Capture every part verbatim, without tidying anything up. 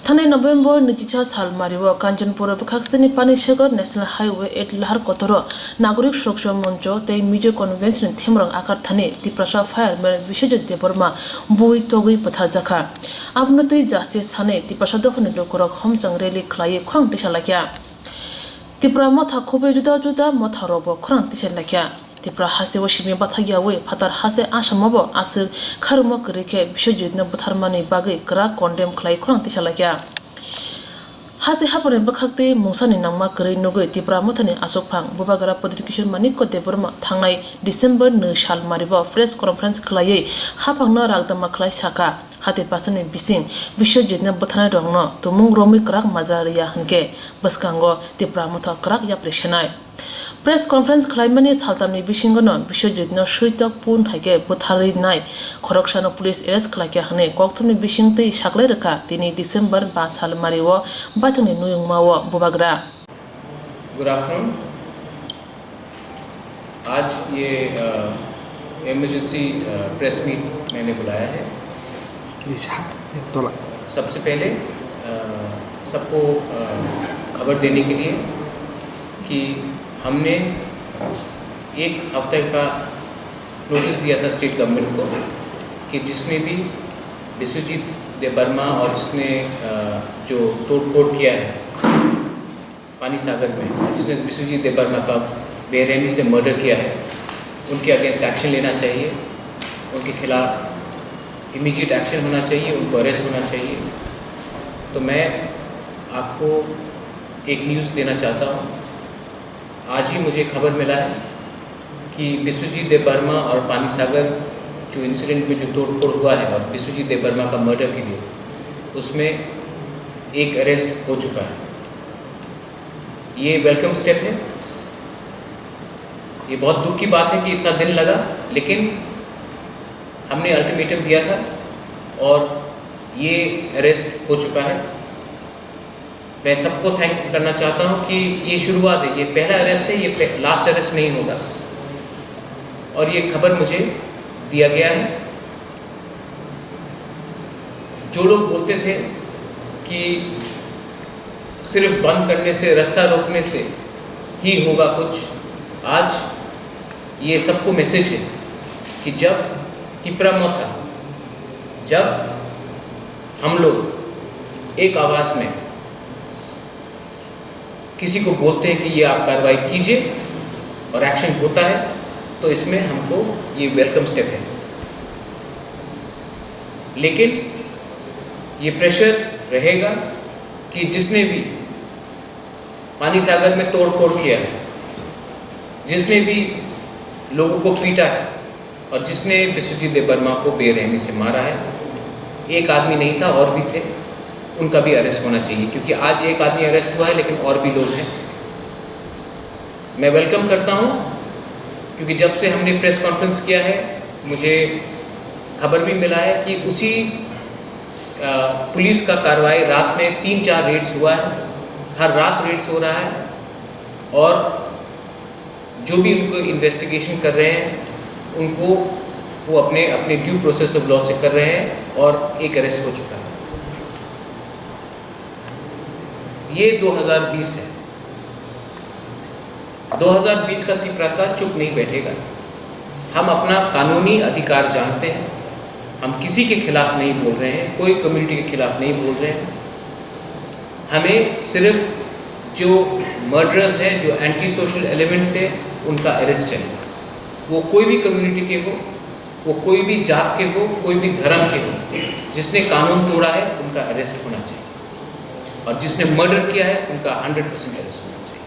Thanai November nwichisa sal mario Kanchanpur bwkhaksini Panisagar National Highway eight Lahar Kotoro Nagorik Suroksha Moncho tei Mizo Convention ni themrok akar thani Tiprasa Fireman Biswajit Debbarma bui togwi bwtharjakha. Abono twi justice sanwi Tiprasa dophani lukurok homchang rally khwlaiwi khorang tisa laikha. Tipra motha khubui juda juda motha rokbo khorang tisa laikha. Tipra hasteo simi bathakyawi phatar haste Assamobo aswk kharwngma kwrwi khe Biswajitno bwtharmani bagwi kwrak condemn khlai khorang tisa laikha. Haste haphangni bwkhaktwi mungsani nangma kwrwi nugwi Tipra mothani achukphang Bubagra Pradyut Kishore Manikya Debbarma thangnai December nwi sal mario press conference khwlaiwi haphangno ragdama khlai sakha. Hati pasani bising Biswajitno bwtharnairokno tumung romwi kwrak maja rwya hwnkhe bwskango Tipra motha kwrak yapri senai. Press conference khwlaimani saltamni bisingono Biswajitno switok pun hai khe bwtharwi nai khoroksano police arrest khlaikha hwnwi kokthumni bisingtwi saklai rwkha tini December ba sal mario baithangni nuyungmao Bubagra. Good afternoon. आज ये, अ, इमरजेंसी, अ, press meet मैंने बुलाया है। Please, ha, ya, tola. सबसे पहले, अ, सबको, अ, खबर देने के लिए कि हमने एक हफ्ते का नोटिस दिया था स्टेट गवर्नमेंट को कि जिसने भी विश्वजीत देबबर्मा और जिसने, अ, जो तोड़फोड़ किया है, पानी सागर में, जिसने विश्वजीत देबबर्मा का बेरहमी से मर्डर किया है, उनके अगेंस्ट एक्शन लेना चाहिए, उनके खिलाफ इमीडिएट एक्शन होना चाहिए, उनको अरेस्ट होना चाहिए। तो मैं आपको एक न्यूज़ देना चाहता हूँ। आज ही मुझे खबर मिला है कि विश्वजीत देबबर्मा और पानी सागर जो इंसिडेंट में जो तोड़फोड़ हुआ है और विश्वजीत देबबर्मा का मर्डर के लिए, उसमें एक अरेस्ट हो चुका है। ये वेलकम स्टेप है। ये बहुत दुख की बात है कि इतना दिन लगा, लेकिन हमने अल्टीमेटम दिया था और ये अरेस्ट हो चुका है। मैं सबको थैंक करना चाहता हूँ कि ये शुरुआत है, ये पहला अरेस्ट है, ये पे-, लास्ट अरेस्ट नहीं होगा। और ये खबर मुझे दिया गया है। जो लोग बोलते थे कि सिर्फ बंद करने से, रास्ता रोकने से ही होगा कुछ, आज ये सबको मैसेज है कि जब तिपरा मोथा, जब हम लोग एक आवाज़ में किसी को बोलते हैं कि ये आप कार्रवाई कीजिए और एक्शन होता है, तो इसमें हमको ये वेलकम स्टेप है। लेकिन ये प्रेशर रहेगा कि जिसने भी पानी सागर में तोड़फोड़ किया है, जिसने भी लोगों को पीटा है और जिसने विश्वजीत देबबर्मा को बेरहमी से मारा है, एक आदमी नहीं था, और भी थे, उनका भी अरेस्ट होना चाहिए, क्योंकि आज एक आदमी अरेस्ट हुआ है, लेकिन और भी लोग हैं। मैं वेलकम करता हूँ, क्योंकि जब से हमने प्रेस कॉन्फ्रेंस किया है, मुझे खबर भी मिला है कि उसी, अ, पुलिस का कार्रवाई रात में तीन चार रेड्स हुआ है, हर रात रेड्स हो रहा है और जो भी उनको इन्वेस्टिगेशन कर रहे हैं, उनको वो अपने, अपने ड्यू प्रोसेस ऑफ लॉ से कर रहे हैं और एक अरेस्ट हो चुका है। ये दो हज़ार बीस है। दो हज़ार बीस का तिपरासा चुप नहीं बैठेगा। हम अपना कानूनी अधिकार जानते हैं। हम किसी के खिलाफ नहीं बोल रहे हैं, कोई कम्युनिटी के खिलाफ नहीं बोल रहे हैं। हमें सिर्फ जो मर्डरर्स हैं, जो एंटी सोशल एलिमेंट्स हैं, उनका अरेस्ट चाहिए। वो कोई भी कम्युनिटी के हो, वो कोई भी जात के हो, कोई भी धर्म के हो, जिसने कानून तोड़ा है, उनका अरेस्ट होना चाहिए। और जिसने मर्डर किया है, उनका हंड्रेड परसेंट अरेस्ट होना चाहिए।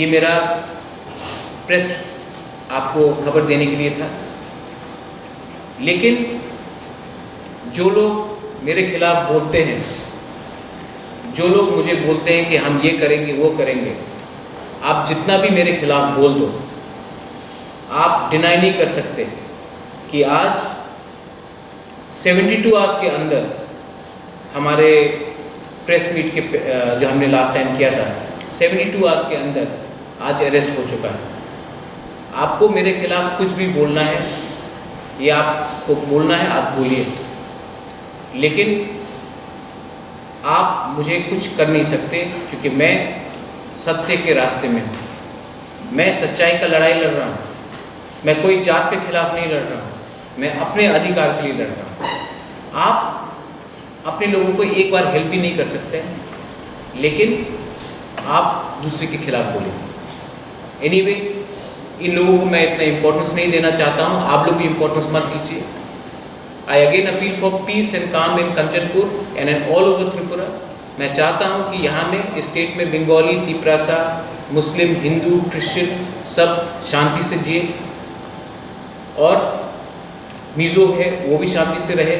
ये मेरा प्रेस आपको खबर देने के लिए था। लेकिन जो लोग मेरे खिलाफ बोलते हैं, जो लोग मुझे बोलते हैं कि हम ये करेंगे, वो करेंगे, आप जितना भी मेरे खिलाफ बोल दो, आप डिनाई नहीं कर सकते कि आज सेवेंटी टू आवर्स के अंदर हमारे प्रेस मीट के पे-, अ, जो हमने लास्ट टाइम किया था, सेवेंटी टू आवर्स के अंदर आज अरेस्ट हो चुका है। आपको मेरे खिलाफ कुछ भी बोलना है या आपको बोलना है, आप बोलिए। लेकिन आप मुझे कुछ कर नहीं सकते, क्योंकि मैं सत्य के रास्ते में हूँ। मैं सच्चाई का लड़ाई लड़ रहा हूँ। मैं कोई जात के खिलाफ नहीं लड़ रहा हूँ, मैं अपने अधिकार के लिए लड़ रहा हूँ। आप अपने लोगों को एक बार हेल्प भी नहीं कर सकते हैं, लेकिन आप दूसरे के खिलाफ बोलेंगे। एनीवे, इन लोगों को मैं इतना इंपॉर्टेंस नहीं देना चाहता हूँ, आप लोग भी इंपॉर्टेंस मत दीजिए। I again appeal for peace and calm in Kanchanpur and in all over Tripura. मैं चाहता हूँ कि यहाँ में, इस स्टेट में, बंगाली, तिपरासा, मुस्लिम, हिंदू, क्रिश्चियन सब शांति से जिए, और मिजो है वो भी शांति से रहे,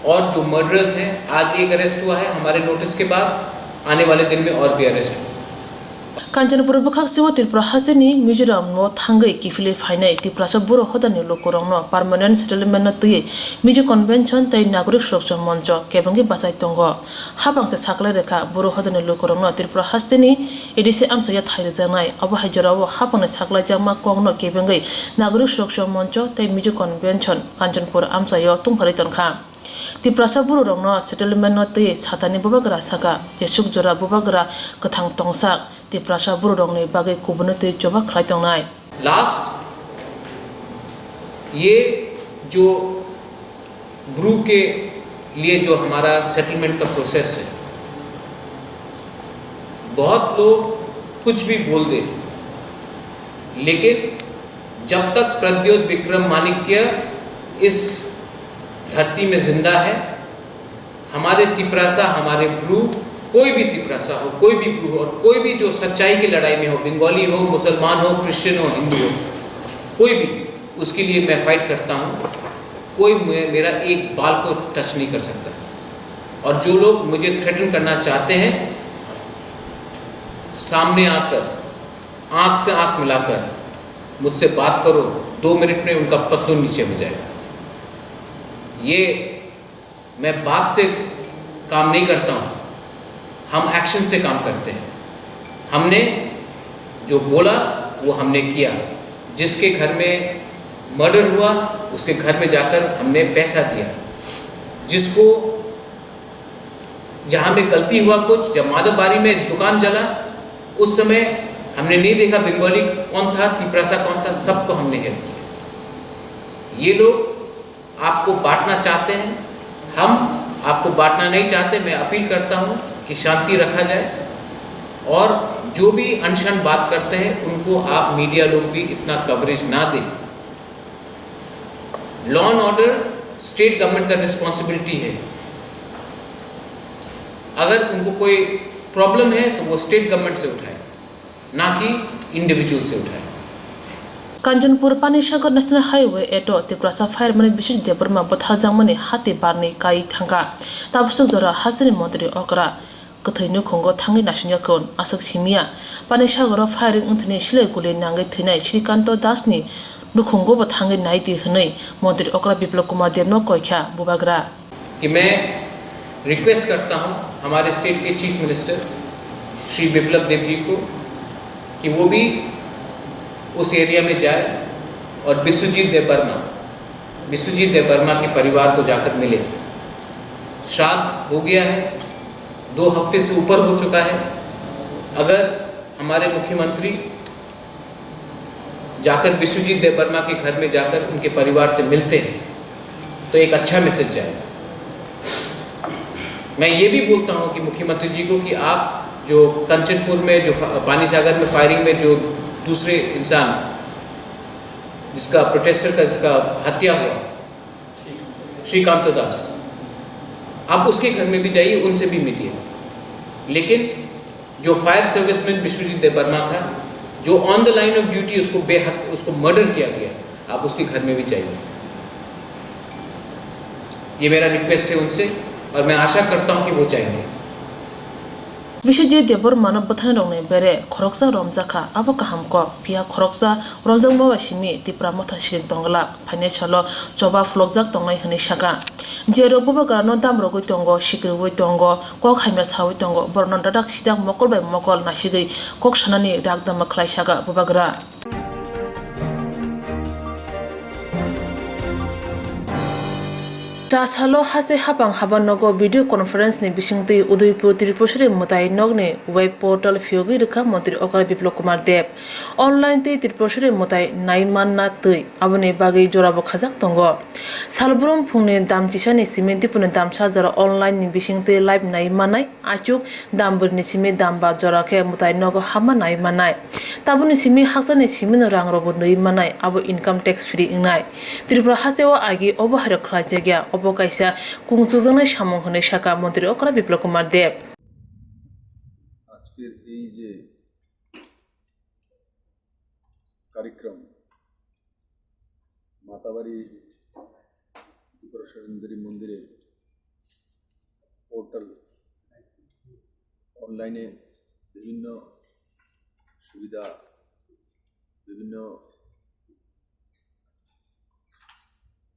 और जो मर्डरर्स हैं, आज एक अरेस्ट हुआ है, हमारे नोटिस के बाद आने वाले दिन में और भी अरेस्ट होंगे। Kanchanpur bwkhak sio Tripura hasteni Mizoram no thangwi kiphilwi phainai Tiprasa Buro hodani lukurokno permanent settlement no twiwi Mizo Convention tei Nagorik Suraksha Moncho kebengwi bachai tongo. Hapang se saklai rwkha Buro hodani lukurokno Tripura hasteni A D C amchaio thai rwjaknai, abo hai jorao hapangni saklaijakma kokno kebengwi Nagorik Suraksha Moncho tei Mizo Convention Kanchanpur amchaio tungpharwi tongkha. Tiprasa Bororokno settlement no twiwi satani bubagra sakha, jesuk jora bubagra kwthang tongsak Tiprasa Bororokni bagwi kubunwi twi choba khlai tongnai. Last, ये जो ब्रू के लिए जो हमारा सेटलमेंट का प्रोसेस है, बहुत लोग कुछ भी बोल दे, लेकिन जब तक प्रद्योत विक्रम माणिक्य इस धरती में जिंदा है, हमारे तिपरासा, हमारे ब्रू, कोई भी तिपरासा हो, कोई भी ब्रू हो, और कोई भी जो सच्चाई की लड़ाई में हो, बंगाली हो, मुसलमान हो, क्रिश्चियन हो, हिंदू हो, कोई भी, उसके लिए मैं फाइट करता हूँ। कोई मे-, मेरा एक बाल को टच नहीं कर सकता। और जो लोग मुझे थ्रेटन करना चाहते हैं, सामने आकर, आंख से आंख मिलाकर मुझसे बात करो, दो मिनट में उनका पतलून नीचे हो जाएगा। ये मैं बात से काम नहीं करता हूँ, हम एक्शन से काम करते हैं। हमने जो बोला, वो हमने किया। जिसके घर में मर्डर हुआ, उसके घर में जाकर हमने पैसा दिया। जिसको, जहाँ में गलती हुआ कुछ, जब माधव बारी में दुकान जला, उस समय हमने नहीं देखा बंगाली कौन था, तिपरासा कौन था, सबको हमने हेल्प किया। ये लोग आपको बांटना चाहते हैं, हम आपको बांटना नहीं चाहते। मैं अपील करता हूँ कि शांति रखा जाए, और जो भी अनशन बात करते हैं, उनको आप मीडिया लोग भी इतना कवरेज ना दें। Law and order state government का रिस्पॉन्सिबिलिटी है। अगर उनको कोई प्रॉब्लम है, तो वो स्टेट गवर्नमेंट से उठाए, ना कि इंडिविजुअल से उठाए। Kanchanpur Panisagar National Highway eight o Tiprasa fireman Biswajit Debbarma bwtharjakmani hati barni kai thangkha. Tabuk jora hasteni montri okra kwthwi nukhungo thangwi naisingya khun, aswk simiya. Panisagar o firing wngthini silai guli nangwi thwinai Srikanto Das ni nukhungo bo thangwi naidi hwnwi montri okra Biplab Kumar Deb no koikha bubagra. कि मैं रिक्वेस्ट करता हूं हमारे स्टेट के chief minister Shri बिप्लब देब जी को कि वो भी उस एरिया में जाए और बिस्वजीत देबबर्मा, बिस्वजीत देबबर्मा के परिवार को जाकर मिले। श्राद्ध हो गया है, दो हफ्ते से ऊपर हो चुका है। अगर हमारे मुख्यमंत्री जाकर बिस्वजीत देबबर्मा के घर में जाकर उनके परिवार से मिलते हैं, तो एक अच्छा मैसेज जाएगा। मैं ये भी बोलता हूँ कि मुख्यमंत्री जी को कि आप जो कंचनपुर में जो फा-, पानी सागर में फायरिंग में जो दूसरे इंसान जिसका, प्रोटेस्टर का जिसका हत्या हुआ, श्रीकांत दास, आप उसके घर में भी जाइए, उनसे भी मिलिए। लेकिन जो फायर सर्विसमैन विश्वजीत देबबर्मा था, जो on the line of duty उसको बेहद, उसको मर्डर किया गया, आप उसके घर में भी जाइए। ये मेरा रिक्वेस्ट है उनसे और मैं आशा करता हूँ कि वो जाएंगे। Biswajit Debbarma no bwtharnai rokni bere khoroksa romjakha, abo kaham kok, phiya khoroksa romjakma bai simi Tipra Motha siring tongglak. Phainai salo choba pholokjak tongnai hwnwi sakha. Jerok bubagrano damrogwi tongo, sikirwi tongo, kok hamya sawi tongo, borokno dadak sidak mokol bai mokol nasigwi kok sanani rak dama khlai sakha bubagra. Chasalo haste hapang haba nogo video conference ni bisingtwi Udaipur Tripurasri mwtai nokni web portal phiyogwi rwkha Montri Okra Biplab Kumar Deb. Online twi Tripurasri mwtai nai manna twi aboni bagwi jorabo khajak tongo. Salbrum phungni dam chisani simi dipuni damsa jora online ni bisingtwi live nai manai. Achuk dam bwrwini simi dam ba jora khe mwtai nogo hama nai manai. Tabukni simi haksani simino rang rokbo nwi manai, abo income tax free wngnai. Tripura hasteo agi obo hairok khlaijakya, obo kaisa kungchukjaknai samung hwnwi sakha Montri Okra Biplab Kumar Deb. আজকের এই যে কার্যক্রম, মাতাবাড়ি ত্রিপুরা সুন্দরী মন্দিরে পোর্টাল, অনলাইনে বিভিন্ন সুবিধা, বিভিন্ন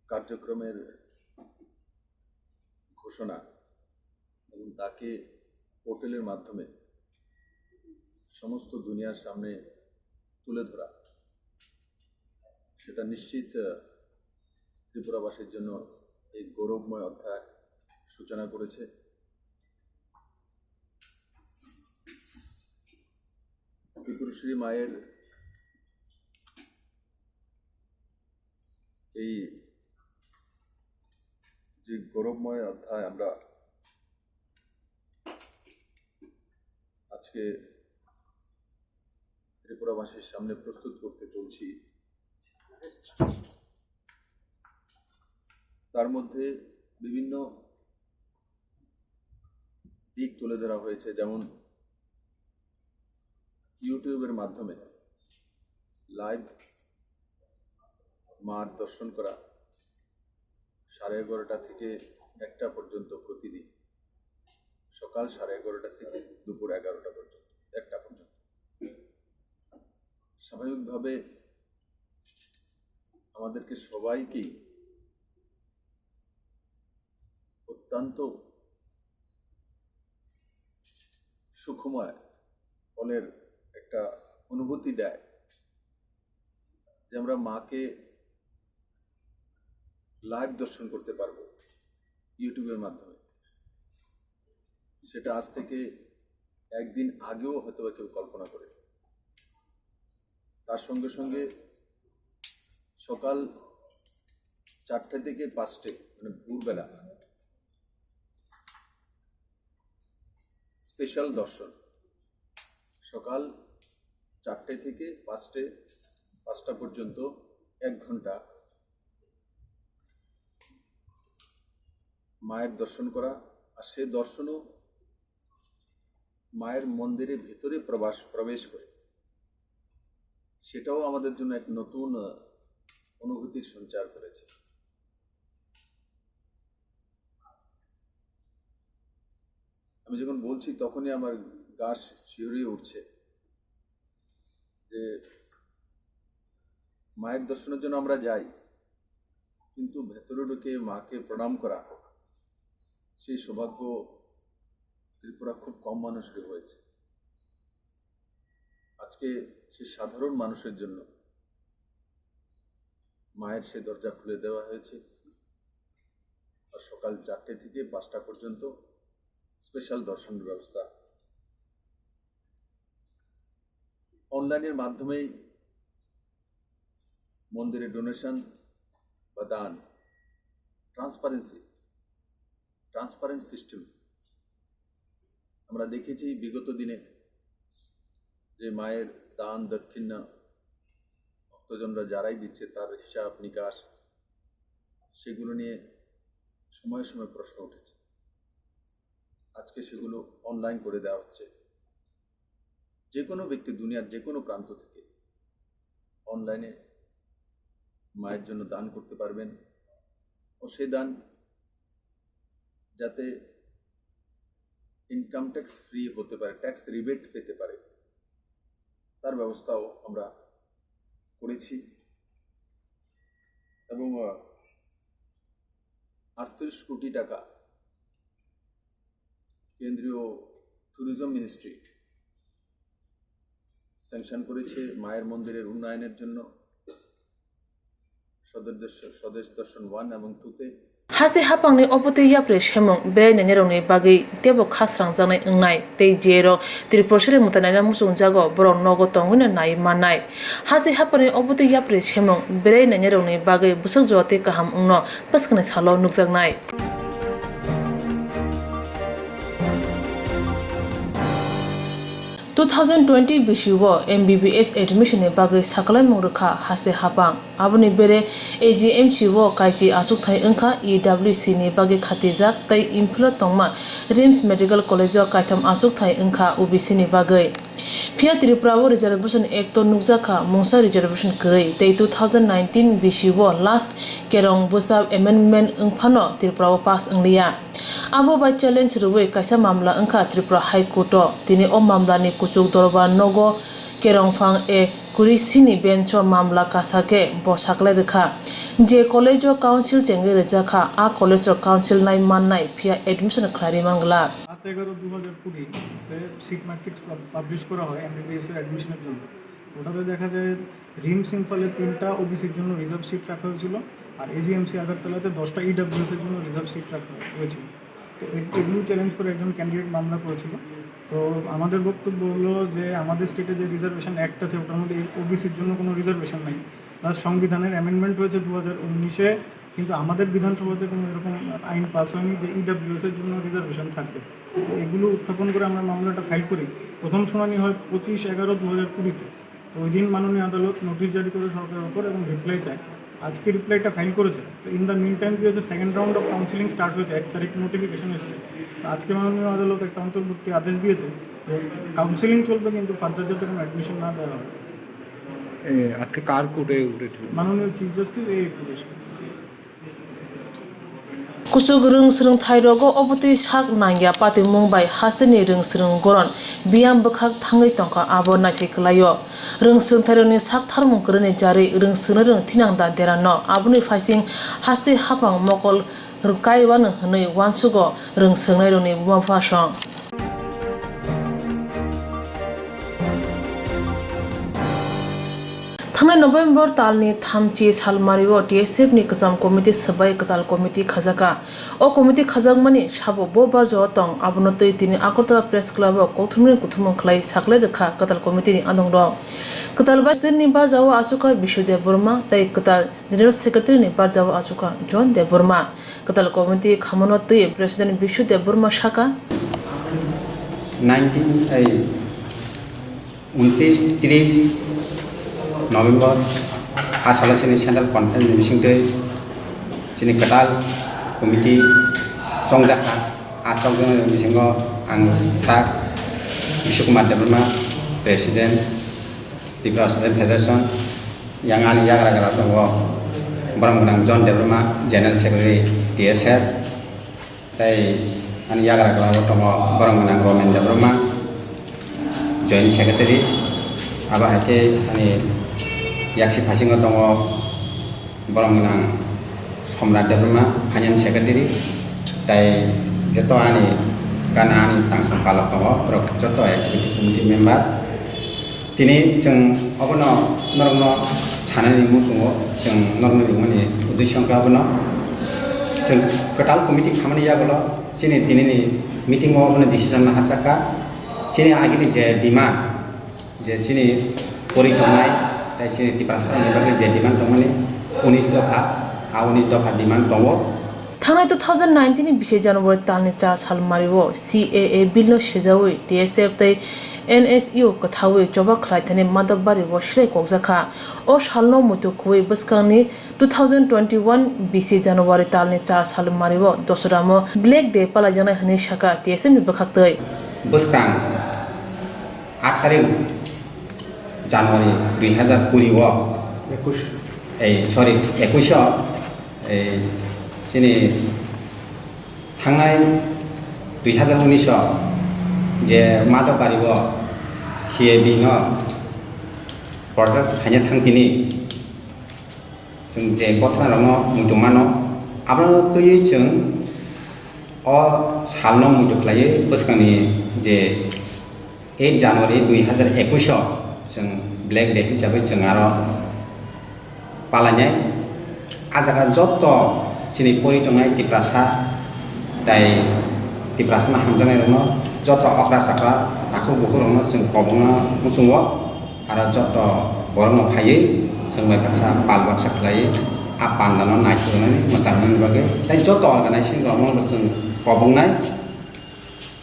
কার্যক্রমের ঘোষণা এবং তাকে পোর্টালের মাধ্যমে সমস্ত দুনিয়ার সামনে তুলে ধরা, সেটা নিশ্চিত, আহ, ত্রিপুরাবাসীর জন্য এক গৌরবময় অধ্যায় সূচনা করেছে। ত্রিপুরেশ্বরী মায়ের এই যে গৌরবময় অধ্যায় আমরা আজকে ত্রিপুরাবাসীর সামনে প্রস্তুত করতে চলছি, তার মধ্যে বিভিন্ন দিক তুলে ধরা হয়েছে, যেমন YouTube-এর মাধ্যমে লাইভ মার দর্শন করা সাড়ে এগারোটা থেকে একটা পর্যন্ত প্রতিদিন, সকাল সাড়ে এগারোটা থেকে দুপুর এগারোটা পর্যন্ত, একটা পর্যন্ত। স্বাভাবিকভাবে আমাদেরকে সবাইকেই অত্যন্ত সুখময় ফলের একটা অনুভূতি দেয় যে আমরা মাকে লাইভ দর্শন করতে পারবো YouTube-এর মাধ্যমে। সেটা আজ থেকে একদিন আগেও হয়তো বা কেউ কল্পনা করে। তার সঙ্গে সঙ্গে সকাল চারটে থেকে পাঁচটা, মানে ভোরবেলা স্পেশাল দর্শন, সকাল চারটে থেকে পাঁচটা, পাঁচটা পর্যন্ত এক ঘন্টা মায়ের দর্শন করা, আর সে দর্শনও মায়ের মন্দিরে ভেতরে প্রবাস, প্রবেশ করে, সেটাও আমাদের জন্য এক নতুন, আহ, অনুভূতির সঞ্চার করেছে। আমি যখন বলছি, তখনই আমার গা শি-, শিহরিয়ে উঠছে যে মায়ের দর্শনের জন্য আমরা যাই, কিন্তু ভেতরে ঢুকে মাকে প্রণাম করা, সেই সৌভাগ্য ত্রিপুরা খুব কম মানুষের হয়েছে। আজকে সেই সাধারণ মানুষের জন্য মায়ের সে দরজা খুলে দেওয়া হয়েছে। আর সকাল চারটে থেকে পাঁচটা পর্যন্ত স্পেশাল দর্শনের ব্যবস্থা। অনলাইনের মাধ্যমেই মন্দিরে ডোনেশন বা দান, ট্রান্সপারেন্সি, ট্রান্সপারেন্ট সিস্টেম। আমরা দেখেছি বিগত দিনে যে মায়ের দান দক্ষিণা, ভক্তজনরা যারাই দিচ্ছে, তার হিসাব নিকাশ, সেগুলো নিয়ে সময়ে সময়ে প্রশ্ন উঠেছে। আজকে সেগুলো অনলাইন করে দেওয়া হচ্ছে। যে কোনো ব্যক্তি দুনিয়ার যে কোনো প্রান্ত থেকে অনলাইনে মায়ের জন্য দান করতে পারবেন, ও সেই দান যাতে ইনকাম ট্যাক্স ফ্রি হতে পারে, ট্যাক্স রিবেট পেতে পারে, তার ব্যবস্থাও আমরা করেছি। এবং, আহ, আটত্রিশ কোটি টাকা কেন্দ্রীয় ট্যুরিজম মিনিস্ট্রি স্যাংশন করেছে মায়ের মন্দিরের উন্নয়নের জন্য। স্বদেশ দর্শ-, স্বদেশ দর্শন ওয়ান এবং টুতে Haste haphangni obotwi yapri semung berai nainai rokni bagwi teibo khasrang jaknai wngnai tei je rok Tripura sari mwtai naina muchung jago borok nogo tongwino nai mannai. Haste haphangni obotwi yapri semung berai nainai rokni bagwi bwswk jora tei kaham wngno bwskangni salo nukjaknai. Two thousand twenty bisi o M B B S admission ni bagwi sakalaimung rwkha haste haphang. Aboni bere A G M C o kaichi achukthai wngkha E W C ni bagwi khatijak tei Imphal o tongma RIMS Medical College o kaitham achukthai wngkha O B C ni bagwi. Phiya Tripura o Reservation Act o nukjakha mungsa reservation kwrwi tei two thousand nineteen bisi o last kerong bwsa amendment wngphano Tripura o pass wngliya. Abo bai challenge rwui kaisa mamla wngkha Tripura High Court o. Tini o mamla ni kuchuk dorbar nogo kerongphang a kurisini bench o mamla kasa khe bo saklai rwkha. Je college o council chengwi rwjakha, a college o council nai mannai phiya admission khlai rwi mangla. সাত এগারো দু হাজার কুড়ি তে seat matrix publish করা হয় এমবিবিএস এর অ্যাডমিশনের জন্য। ওটাতে দেখা যায় রিমস ইম্ফালে তিনটা ওবিসির জন্য রিজার্ভ সিট রাখা হয়েছিল, আর এজিএমসি আগরতলাতে দশটা ইডাব্লিউএস এর জন্য রিজার্ভ সিট রাখা হয়েছিল। তো এ- এগুলো চ্যালেঞ্জ করে একজন ক্যান্ডিডেট মামলা করেছিল। তো আমাদের বক্তব্য হলো যে আমাদের স্টেটে যে রিজার্ভেশন অ্যাক্ট আছে, ওটার মধ্যে ওবিসির জন্য কোনো রিজার্ভেশন নেই। প্লাস সংবিধানের অ্যামেন্ডমেন্ট হয়েছে দু হাজার উনিশে, কিন্তু আমাদের বিধানসভাতে কোনো এরকম আইন পাস হয়নি যে ইডাব্লিউএস এর জন্য রিজার্ভেশন থাকবে। তো এগুলো উত্থাপন করে আমরা মামলাটা ফাইল করি। প্রথম শুনানি হয় পঁচিশ এগারো দু হাজার কুড়িতে। তো ওই দিন মাননীয় আদালত নোটিশ জারি করে সরকারের উপর এবং রিপ্লাই চায়। আজকে রিপ্লাইটা ফাইল করেছে। তো ইন দ্য মিন টাইম কি হয়েছে, second round of counselling start হয়েছে, এক তারিখ নোটিফিকেশন এসেছে। তো আজকে মাননীয় আদালত একটা অন্তর্বর্তী আদেশ দিয়েছে যে কাউন্সিলিং চলবে, কিন্তু ফার্দার যাতে কোনো অ্যাডমিশন না দেওয়া হয়। এ, আজকে কার কোর্টে উঠেছিল? মাননীয় চিফ জাস্টিস এ কোর্টে। Kuchuk rwng swrwngthai rogo obotwi sak nangya patimung bai hasteni rwng swrwng goron biyam bwkhak thangwi tongkha, abo naithai kwlaio. Rwng swrwngthai rokni sak tharmung kwrwini jarwi rwng swrwngnai rwng thinang da derano, aboni phaising haste haphang mokol rwkai wano hwnwi uansugo rwng swrwngnai rokni buma bupha song. Thangnai November talni thamchi salmario T S F ni kwcham committee swbai kwtal committee khajaka. O committee khajakmani sabo bo barjao tong, abono twi tini Agartala Press Club o kokthumni kuthumung khlai saklai rwkha kwtal committee ni adongrok. Kwtal Vice President ni barjao achukha Bishu Debbarma tei kwtal General Secretary ni barjao achukha John Debbarma. Kwtal committee khamano twi President Bishu Debbarma saka. Nineteen, ei, untris, tris November, a salo chini Central Conference ni bisingtwi chini kwtal committee chongjakha. A chongjaknai bisingo ang sak Bishu Kumar Debbarma, President, Tripura Student Federation, yang ani yagra gra tongo borok gwnang John Debbarma, General Secretary T S F, tei ani yagra gra tongo borok gwnang Romen Debbarma, Joint Secretary, abo hai khe ani yaksi phasingo tongo borok gwnang Somrat Debbarma, Finance Secretary, tei joto ani gana ani tangsa palok tongo, borok joto Executive Committee member. Tini chwng obono norokno sanani muchungo, chwng norokno ringmani uddesyo wngkha obono. Chwng kwtal committee khamani yagulo chini tinini meeting o obono decision naharjaka. Chini agini je demand, je chini pori tongnai, tei chini Tiprasa rokni bagwi je demand tongmani unis dopha, a unis dopha demand tongo. Thangnai two thousand nineteen ni bisi January talni char salmario C A A bill no sejaui T S F tei N S U kwthaui choba khlai thani Madhobari o silai kokjakha. O salno muitu khwi bwskangni two thousand twenty-one bisi January talni char salmario Dosodamo Black Day palaijaknai hwnwi sakha T S F ni bwkhaktwi. Bwskang aat tarik January dui hazar kuri o, ekush. Ei, sorry, ekush o, ei, chini thangnai dui hazar unis o je Madhobari o C A B no protest khaina thang tini, chwng je gothana rokno muitu mano, abono twiwi chwng o salno muitu khlaiwi bwskangni je eight January dui hazar ekush o chwng Black Day hisabwi chwng aro palainai. A jaga joto Chini pori tongnai Tiprasa tei Tiprasano hamjaknairokno joto okra chakra takhuk bukhurokno chwng kobongna muchungo, aro joto borokno phaiwi chwng bai baksa pal baksa khlaiwi a pandano naithoknani mwchangnani bagwi tei joto organization rokno bo chwng kobongnai.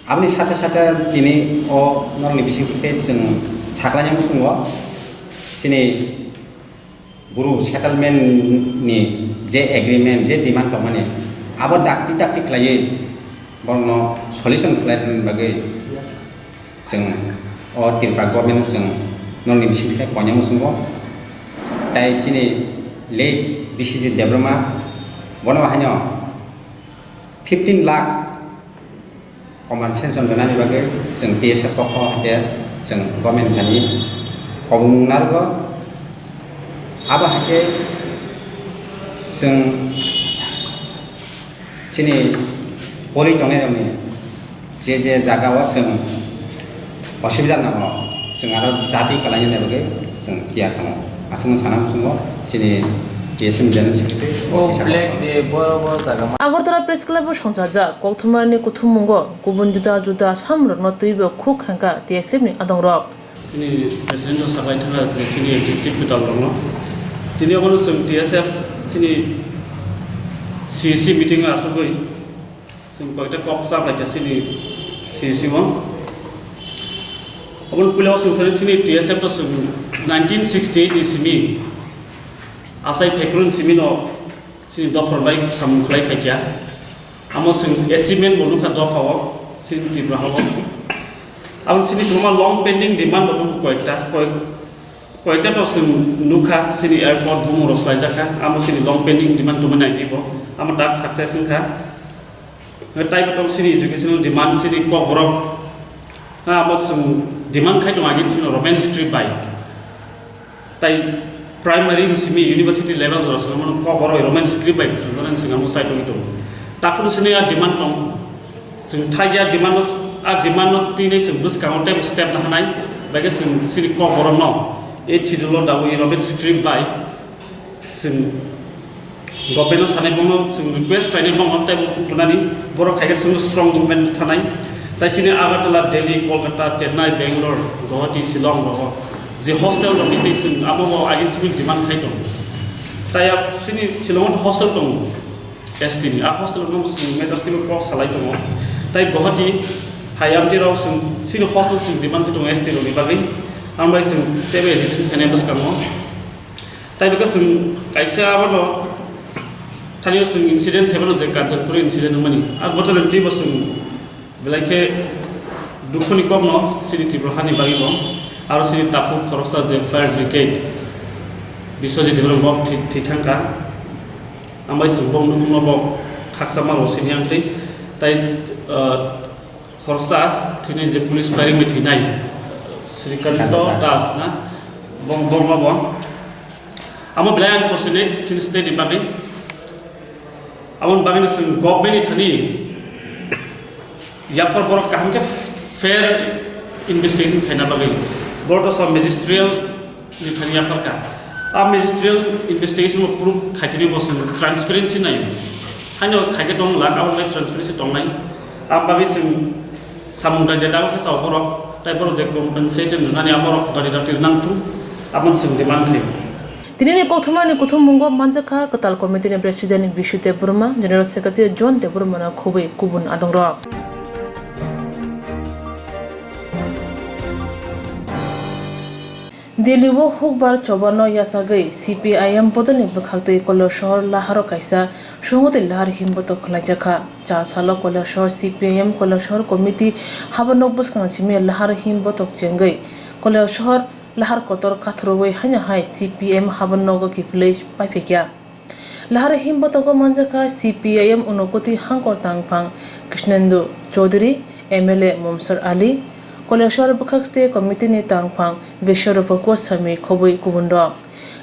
Aboni sate sate tini o norokni bisingtwi khe chwng saklaina muchungo chini Bru settlement ni je agreement, je demand tongmani, abo dakti dakti khlaiwi borokno solution khlaina bagwi chwng o Tripura government chwng norokni bisingtwi khe koinai muchungo. Tai chini late B C G Debbarma bono haino fifteen lakhs compensation rwnani bagwi chwng T S F pokho hwnkhe chwng government thani kobong narwgo. Abo hai khe chwng chini pori tongnairokni je je jagao chwng osubida nango, chwng aro jabi kalainani bagwi chwng tiyar tongo. Aswkno sana muchungo chini T S M General Secretary O Kisa Black Kosong. Day boro bo jaga ma- Agartala Press Club o songchajak kokthumani kuthummungo kubun juda juda samrokno twibo khuk khankha T S F ni adongrok. Chini President no sabai thangkha je chini executive kwtal rokno. Tini obono chwng T S F chini C E C meeting o achugwi chwng koita kok cha bai kha chini C E C o. Obono puila o chwng sani chini T S F to chwng nineteen sixty-eight ni simi achai phaiphuru ni simi no chini dophor bai samung khlai phaikha. Amo chwng achievement bo nukha dopha o, chini Tripura ha o. Amo chini kwbangma long pending demand bo tongo koyekta, koyek-, koyekta to chwng nukha, chini airport bumung rok swlaijakha, amo chini long pending demand tongmani naidi bo, amo tak success wngkha. Taibo tongo chini educational demand, chini kokborok, ha, amo chwng demand khai tongo agini chini Roman script bai. Tai primary ni simi university level jora swnamano kok oro Roman script bai phwrwngmani swnamwi chai tongwi tongo. Takhuk sini a demand tong, chwng thai a demand no, a demand no tini chwng bwskango tei step nahanai, bai khe chwng sini kok borok no e schedule o dawi Roman script bai chwng Government no sanai bongno chwng request khlainai bongno tei bo phunani borok khai khe chwngno strong movement thanai. Tai chini Agartala, Delhi, Kolkata, Chennai, Bangalore, Guwahati, Shillong rogo je hostel rok ni twi chwng abo bo agini simi demand khai tongo. Tai a chini Shillong o hostel tongo S T ni, a hostel rok no chwng matters twi kok salai tongo. Tai Guwahati hai amtwi rok chwng chini hostel chwng demand khai tongo S T rok ni bagwi. Ang bai chwng teibo agitation khainai bwskango. Tai bwkha chwng kaisa abono thani o chwng incident se mano je Kanchanpur incident wngmani. A gotona twi bo chwng belai khe dukhuni kokno chini Tripura hani bagwi bo aro chini takhuk khoroksa je fire brigade Biswajit Debbarma bo thwi, thwi thangkha. Ambai chwng bo nukhungno bo khaksa maro sini ang twi tai, ah, Khoroksa thwinai je police firing bai thwinai Srikanto Srikanto Das. Das na, bong-, bongma bo. Amo belai unfortunate chini state ni bagwi. Aboni bagwi no chwng government ni thani yaphar borok kaham khe fair investigation khaina bagwi. Borok to sa magisterial ni thani yaphar kha. A magisterial investigation bo proof khaitini bo chwng transparency nai. Haino khaikhe tong lak, abo bai transparency tongnai. Am bagwi chwng samung dai dai dai khe chao borok, tai borok je compensation rwnani abo rok dati dati rwnang thung, aboni chwng demand khlai. Tinini kokthumani kuthummungo manjakha kwtal committee ni president Bishu Debbarma, general secretary John Debbarma no khubui kubun adongrok. Delhi o hukbar chobano yachagwi C P I M bodolni bwkhaktwi Koilasohor laharo kaisa songoti lahar himbotok khwlaijakha. Cha salo Koilasohor C P I M Koilasohor committee habornok bwskang simi lahar himbotok chengwi Koilasohor lahar kotor kathorwi haino hai C P I M habornogo kiphilwi paiphaikha. Lahar himbotogo manjakha C P I M Unakoti Hangkor tangphang Krishnendu Chowdhury, M L A Momsor Ali, Koilasohor bwkhak state committee ni tangphang Biswarupa Goswami khobwi kubunrok.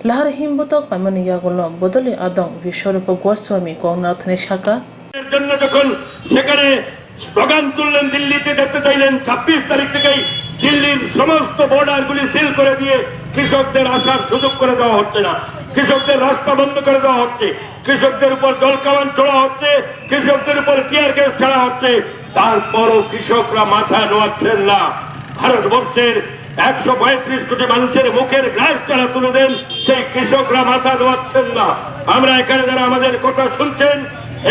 Lahar himbotok paimani yagulo bodolni adong Biswarupa Goswami kok narwkthani sakha. এর জন্য যখন সেখানে স্লোগান তুললেন, দিল্লিতে যেতে চাইলেন, ছাব্বিশ তারিখ থেকেই দিল্লির সমস্ত বর্ডারগুলি সিল করে দিয়ে কৃষকদের আসার সুযোগ করে দেওয়া হচ্ছে না, কৃষকদের রাস্তা বন্ধ করে দেওয়া হচ্ছে। কৃষকদের উপর জলকামান ছোড়া হচ্ছে, কৃষকদের উপর টিয়ার গ্যাস ছাড়া হচ্ছে, তারপরও কৃষকরা মাথা নোয়াচ্ছেন না। ভারতবর্ষের একশো পঁয়ত্রিশ কোটি মানুষের মুখের গ্রাস যারা তুলে দেন, সেই কৃষকরা মাথা নোয়াচ্ছেন না। আমরা এখানে যারা আমাদের কথা শুনছেন,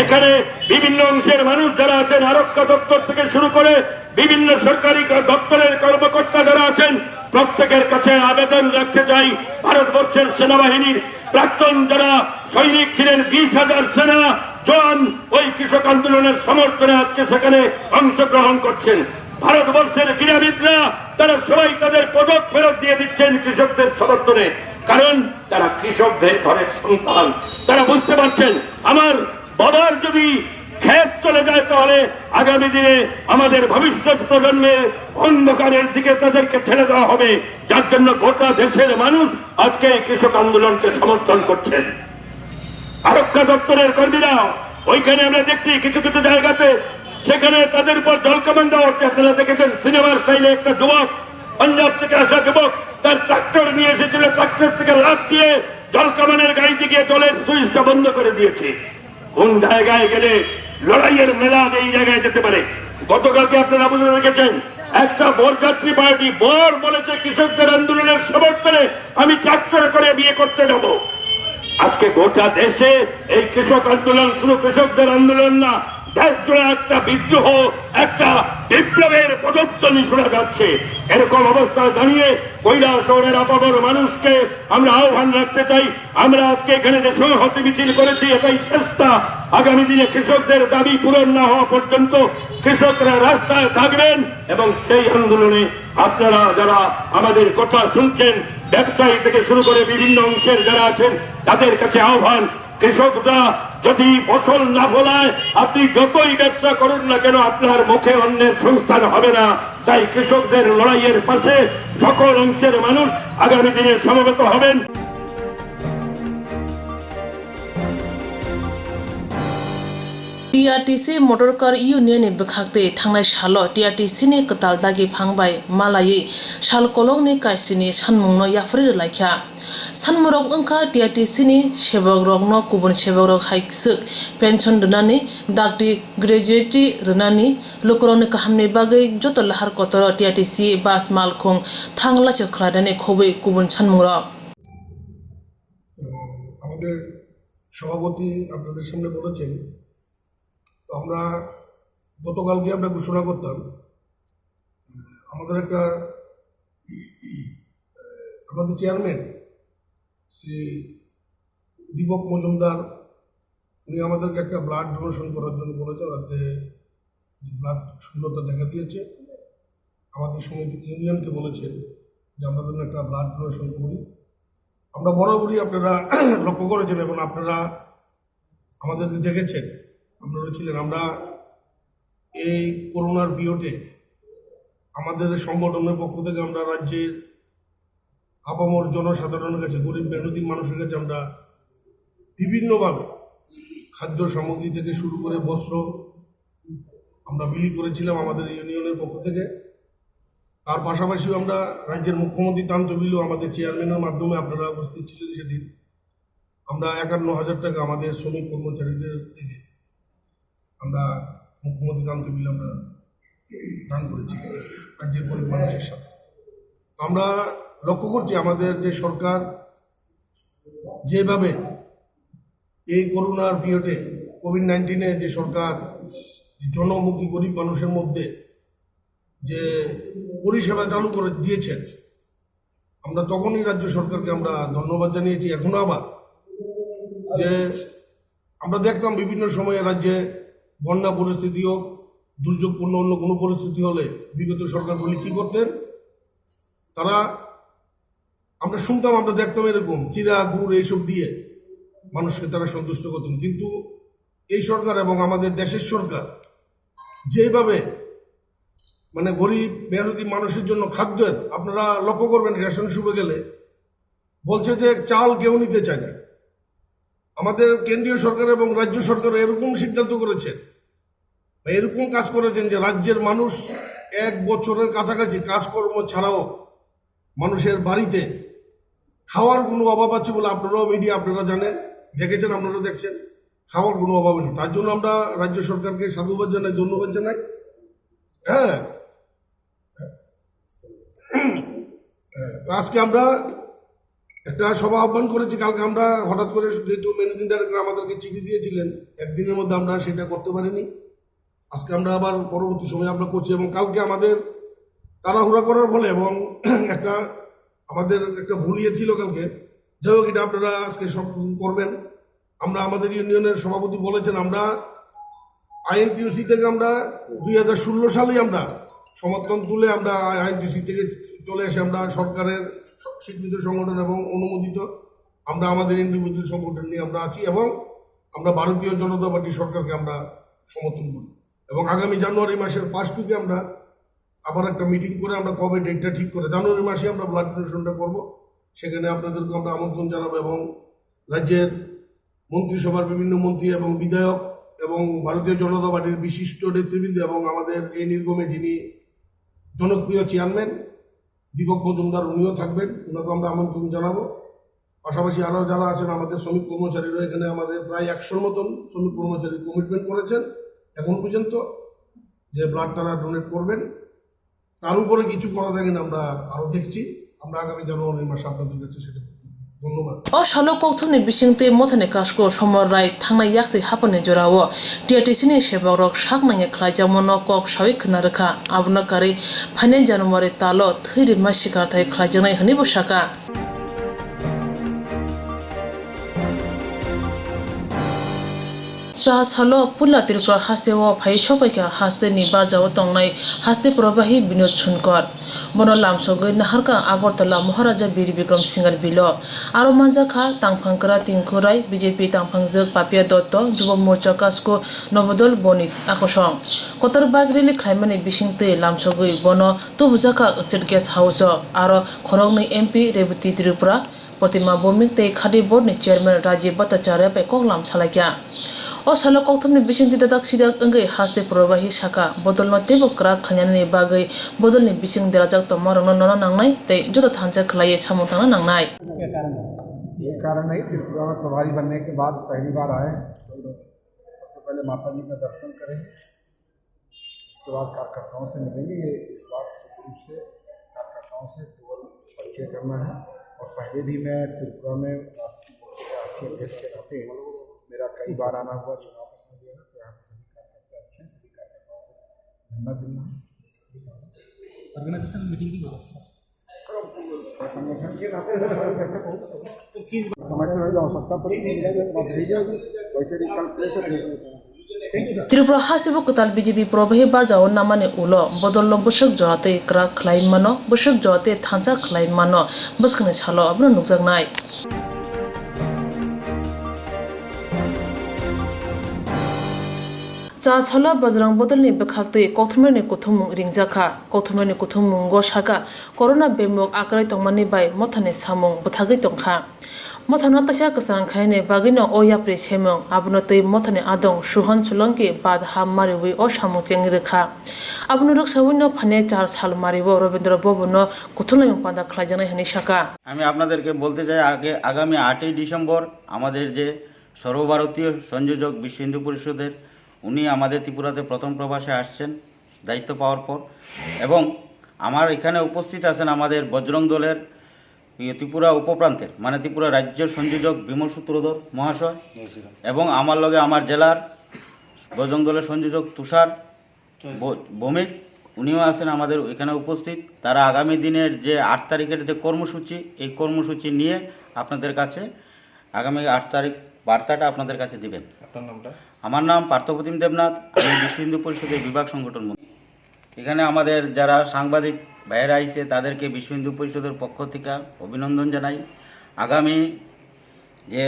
এখানে বিভিন্ন অংশের মানুষ যারা আছেন, আরক্ষা দপ্তর থেকে শুরু করে বিভিন্ন সরকারি ক-, দপ্তরের কর্মকর্তা যারা আছেন, প্রত্যেকের কাছে আবেদন রাখতে চাই, ভারতবর্ষের সেনাবাহিনীর প্রাক্তন যারা সৈনিক ছিলেন, বিশ হাজার সেনা জওয়ান ওই কৃষক আন্দোলনের সমর্থনে আজকে সেখানে অংশগ্রহণ করছেন। ভারতবর্ষের ক্রীড়াবিদরা তারা সবাই তাদের পদক ফেরত দিয়ে দিচ্ছেন কৃষকদের সমর্থনে, কারণ তারা কৃষকদের ঘরের সন্তান। তারা বুঝতে পারছেন, আমার বাবার যদি ক্ষেত চলে যায়, তাহলে আগামী দিনে আমাদের ভবিষ্যৎ প্রজন্মের অন্ধকারের দিকে তাদেরকে ঠেলে দেওয়া হবে, যার জন্য গোটা দেশের মানুষ আজকে এই কৃষক আন্দোলনকে সমর্থন করছেন। আরক্ষা দপ্তরের কর্মীরা ওইখানে আমরা দেখছি কিছু কিছু জায়গাতে সেখানে তাদের উপর জলকামান দেওয়া হচ্ছে। আপনারা দেখেছেন সিনেমার স্টাইলে একটা যুবক, পাঞ্জাব থেকে আসা যুবক, তার ট্রাক্টর নিয়ে এসেছিল, ট্রাক্টর থেকে লাফ দিয়ে জলকামানের গাড়িতে গিয়ে জলের সুইচটা বন্ধ করে দিয়েছে। কোন জায়গায় গেলে লড়াইয়ের মেলা এই জায়গায় যেতে পারে। গতকালকে আপনারা বুঝে রেখেছেন, একটা বরযাত্রী পার্টি বর বলেছে কৃষকদের আন্দোলনের সমর্থনে আমি ট্রাক্টর করে বিয়ে করতে যাব। আজকে গোটা দেশে এই কৃষক আন্দোলন শুধু কৃষকদের আন্দোলন না, দেশ জুড়ে একটা বিদ্রোহ, একটা বিপ্লবের পদধ্বনি শোনা যাচ্ছে। এরকম অবস্থায় দাঁড়িয়ে কৈলাসহরের আপামর মানুষকে আমরা আহ্বান রাখতে চাই, আমরা আজকে এখানে যে সংহতি মিছিল করেছি, এটাই শেষ না। আগামী দিনে কৃষকদের দাবি পূরণ না হওয়া পর্যন্ত কৃষকরা রাস্তায় থাকবেন এবং সেই আন্দোলনে আপনারা যারা আমাদের কথা শুনছেন, ব্যবসায়ী থেকে শুরু করে বিভিন্ন অংশের যারা আছেন, তাদের কাছে আহ্বান, কৃষকরা যদি ফসল না ফলায়, আপনি যতই ব্যবসা করুন না কেন, আপনার মুখে অন্নের সংস্থান হবে না। তাই কৃষকদের লড়াইয়ের পাশে সকল অংশের মানুষ আগামী দিনে সমবেত হবেন। T R T C Motor Car Union ni bwkhak tei thangnai salo T R T C ni kwtal dagi phang bai malaiwi sal kolokni kaisini sanmungno yapharwi rwlaikha. Sanmurok wngkha T R T C ni sebakrokno kubun sebakrok hai swk pension rwnani, dakti gratuity rwnani, lukurokni kahamni bagwi joto lahar kotoro T R T C bus malkhung thang laisok khlainani khobwi kubun sanmungrok. উম, আমাদের সভাপতি আপনাদের সামনে বলেছেন, তো আমরা গতকালকে আমরা ঘোষণা করতাম, উম, আমাদের একটা, উম, আমাদের চেয়ারম্যান শ্রী দীপক মজুমদার, উনি আমাদেরকে একটা ব্লাড ডোনেশন করার জন্য বলেছেন। রাতে যে ব্লাড শূন্যতা দেখা দিয়েছে, আমাদের সমিতি ইউনিয়নকে বলেছেন যে আমরা যেন একটা ব্লাড ডোনেশন করি। আমরা বরাবরই, আপনারা লক্ষ্য করেছেন এবং আপনারা আমাদেরকে দেখেছেন, আপনারা ছিলেন। আমরা এই করোনার পিরিয়ডে আমাদের সংগঠনের পক্ষ থেকে আমরা রাজ্যের আপামর জনসাধারণের কাছে, গরিব মেহনতি মানুষের কাছে আমরা বিভিন্নভাবে খাদ্য সামগ্রী থেকে শুরু করে বস্ত্র আমরা বিলি করেছিলাম আমাদের ইউনিয়নের পক্ষ থেকে। তার পাশাপাশিও আমরা রাজ্যের মুখ্যমন্ত্রী তান্ত বিলু আমাদের চেয়ারম্যানের মাধ্যমে, আপনারা উপস্থিত ছিলেন সেদিন, আমরা একান্ন হাজার টাকা আমাদের শ্রমিক কর্মচারীদের থেকে আমরা মুখ্যমন্ত্রী তান্ত বিল আমরা দান করেছি রাজ্যের গরিব মানুষের সাথে। আমরা লক্ষ্য করছি আমাদের যে সরকার যেভাবে এই করোনার পিরিয়ডে, কোভিড নাইন্টিনে যে সরকার জনমুখী গরিব মানুষের মধ্যে যে পরিষেবা চালু করে দিয়েছেন, আমরা তখনই রাজ্য সরকারকে আমরা ধন্যবাদ জানিয়েছি। এখনো আবার যে আমরা দেখতাম বিভিন্ন সময়ে রাজ্যে বন্যা পরিস্থিতি হোক, দুর্যোগপূর্ণ অন্য কোনো পরিস্থিতি হলে বিগত সরকারগুলি কি করতেন, তারা, আমরা শুনতাম, আমরা দেখতাম এরকম চিড়া, গুড় এইসব দিয়ে মানুষকে তারা সন্তুষ্ট করতেন। কিন্তু এই সরকার এবং আমাদের দেশের সরকার যেভাবে, মানে, গরিব মেহনতি মানুষের জন্য খাদ্যের, আপনারা লক্ষ্য করবেন রেশন শপে গেলে বলছে যে চাল কেউ নিতে চায় না। আমাদের কেন্দ্রীয় সরকার এবং রাজ্য সরকার এরকম সিদ্ধান্ত করেছেন বা এরকম কাজ করেছেন যে রাজ্যের মানুষ এক বছরের কাছাকাছি কাজকর্ম ছাড়াও মানুষের বাড়িতে খাওয়ার কোনো অভাব আছে বলে আপনারাও মিডিয়া আপনারা জানেন। দেখেছেন, আপনারা দেখছেন, খাওয়ার কোনো অভাব নেই। তার জন্য আমরা রাজ্য সরকারকে সাধুবাদ জানাই, ধন্যবাদ জানাই। হ্যাঁ, হ্যাঁ, তো আজকে আমরা একটা সভা আহ্বান করেছি। কালকে আমরা হঠাৎ করে, যেহেতু ম্যানেজিং ডাইরেক্টর আমাদেরকে চিঠি দিয়েছিলেন, একদিনের মধ্যে আমরা সেটা করতে পারিনি। আজকে আমরা আবার পরবর্তী সময়ে আমরা করছি, এবং কালকে আমাদের তাড়াহুড়া করার ফলে এবং একটা আমাদের একটা ভুল ইয়ে ছিল কালকে, যাই হোক, এটা আপনারা আজকে সব করবেন। আমরা, আমাদের ইউনিয়নের সভাপতি বলেছেন, আমরা আইএনটিইউসি থেকে আমরা দুই হাজার ষোলো সালেই আমরা সমর্থন তুলে আমরা আইএনটিইউসি থেকে চলে এসে আমরা সরকারের স্বীকৃত সংগঠন এবং অনুমোদিত আমরা আমাদের ইন্ডিভিজুয়াল সংগঠন নিয়ে আমরা আছি, এবং আমরা ভারতীয় জনতা পার্টি সরকারকে আমরা সমর্থন করি। এবং আগামী জানুয়ারি মাসের ফার্স্ট উইকে আমরা আবার একটা মিটিং করে আমরা কবে ডেটটা ঠিক করে জানুয়ারি মাসে আমরা ব্লাড ডোনেশনটা করব। সেখানে আপনাদেরকে আমরা আমন্ত্রণ জানাবো, এবং রাজ্যের মন্ত্রিসভার বিভিন্ন মন্ত্রী এবং বিধায়ক এবং ভারতীয় জনতা পার্টির বিশিষ্ট নেতৃবৃন্দ এবং আমাদের এই নির্গমে যিনি জনপ্রিয় চেয়ারম্যান দীপক মজুমদার, উনিও থাকবেন, ওনাকে আমরা আমন্ত্রণ জানাবো। পাশাপাশি আরও যারা আছেন, আমাদের শ্রমিক কর্মচারীরা, এখানে আমাদের প্রায় একশোর মতন শ্রমিক কর্মচারী কমিটমেন্ট করেছেন এখন পর্যন্ত যে ব্লাড তারা ডোনেট করবেন। তার উপরে কিছু করা যায় কিনা আমরা আরও দেখছি। আমরা আগামী জানুয়ারি মাসে আপনাদের কাছে সেটা, ধন্যবাদ। O salo kokthumni bisingtwi mothani kasku Somor Rai thangnai yaksi haphangni jorao T R T C ni sebokrok sak nangya khlaijakmano kok sawi khna rwkha. Abono karwi phainai January talo thwi rima sikarthai khlaijaknai hwnwibo sakha. Cha salo puila Tripura hasteo phai sokpaikha hasteni barjao tongnai haste probahi Binod Sunkar. Bono lamsogwi naharkha Agartala Maharaja Bir Bikram Singha Bilo. Aro manjakha tangphang kwra Tinkhurai, B J P tangphangjwk Papia Dotto, Jubo Morcha Kasku Nobodol Bonit Akosong. Kotor bike rally khlaimani bisingtwi lamsogwi bono tubujakha State Guest House-o. Aro khoroknwi M P Rebati Tripura, Protima Bhowmik tei Khadi Board ni Chairman Rajiv Bhattacharya bai koklam salaikha. O salo kokthumni bisingtwi dadak sidak wngwi haste probahi sakha, bodolno teibo kwrak khainani bagwi bodolni bising derajak tongmarokno nono nangnai tei joto thansa khlaiwi samung tangna nangnai. ये कारण है, त्रिपुरा में प्रभारी बनने के बाद पहली बार आए हैं। सबसे पहले माता जी का दर्शन करें, उसके बाद कार्यकर्ताओं से मिलेंगे। ये इस बार संयुक्त रूप से कार्यकर्ताओं से केवल परिचय करना है। और पहले भी मैं त्रिपुरा में राष्ट्रीय मोर्चे के राष्ट्रीय अध्यक्ष के नाते मेरा कई बार आना हुआ चुनाव प्रसंग, यहाँ पे सभी कार्यकर्ता अच्छे हैं, सभी कार्यकर्ताओं से मिलना जुलना है। ऑर्गेनाइजेशन मीटिंग भी होगा। संगठन के नाते समय समय आवश्यकता पड़ी, वैसे भी कल press. Tripura hasteo kwtal B J P probahi barjao namani ulo bodolno bwswk jora tei kwrak khlai mano, bwswk jora tei thansa khlai mano, bwskangni salo abono nukjaknai. Cha salo Bajrang bodolni bwkhaktwi kokthumnaini kuthumung ringjakha. Kokthumnaini kuthummungo sakha, corona bemuk akwrwi tongmani bai mothani samung bwthagwi tongkha. Mothano teisa kwchang khainani bagwino o yapri semung, abono twi mothani adong Suhan Sulongki bad ha mariwi o samung chengwi rwkha. Abono rwksawino phainai char sal mario Rabindra Bhavanno kuthumnaimung panda khlaijaknai hwnwi sakha. আমি আপনাদেরকে বলতে চাই, আগে আগামী আটই ডিসেম্বর আমাদের যে সর্বভারতীয় সংযোজক বিশ্ব হিন্দু পরিষদের, উনি আমাদের ত্রিপুরাতে প্রথম প্রবাসে আসছেন দায়িত্ব পাওয়ার পর, এবং আমার এখানে উপস্থিত আছেন আমাদের বজরং দলের, ইয়ে, ত্রিপুরা উপপ্রান্তের, মানে ত্রিপুরা রাজ্যের সংযোজক বিমল সূত্রধর মহাশয়, এবং আমার লগে আমার জেলার বজরং দলের সংযোজক তুষার ব-, ভৌমিক, উনিও আছেন আমাদের এখানে উপস্থিত। তারা আগামী দিনের যে আট তারিখের যে কর্মসূচি, এই কর্মসূচি নিয়ে আপনাদের কাছে আগামী আট তারিখ বার্তাটা আপনাদের কাছে দিবেন। আপনার নামটা? আমার নাম পার্থপ্রতিম দেবনাথ, আমি বিশ্ব হিন্দু পরিষদের বিভাগ সংগঠন মন্ত্রী। এখানে আমাদের যারা সাংবাদিক ভাইয়েরা আইছে, তাদেরকে বিশ্ব হিন্দু পরিষদের পক্ষ থেকে অভিনন্দন জানাই। আগামী যে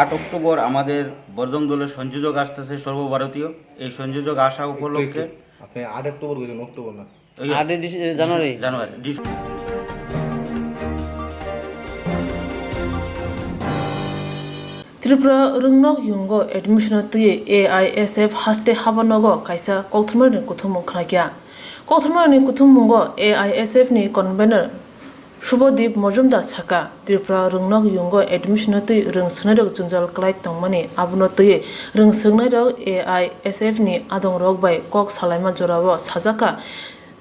আট অক্টোবর আমাদের বজরং দলের সংযোজক আসতেছে সর্বভারতীয়, এই সংযোজক আসা উপলক্ষে আপনি আট অক্টোবর বললেন, অক্টোবর না? ওই আটই ডিস-, জানুয়ারি। জানুয়ারি, dish- Tripura Rwngnok Yungo admission twiwi A I S F haste habanogo kaisa kokthumnaini kuthumung khwlaikha. Kokthumnaini kuthummungo A I S F ni convener Subodip Mojumdar saka, Tripura rwngnok yungo admission no twi rwng swknairok jwngjal kwlai tongmani, abono twiwi rwng swknairok A I S F ni adongrok bai kok salaima jorao sajaka,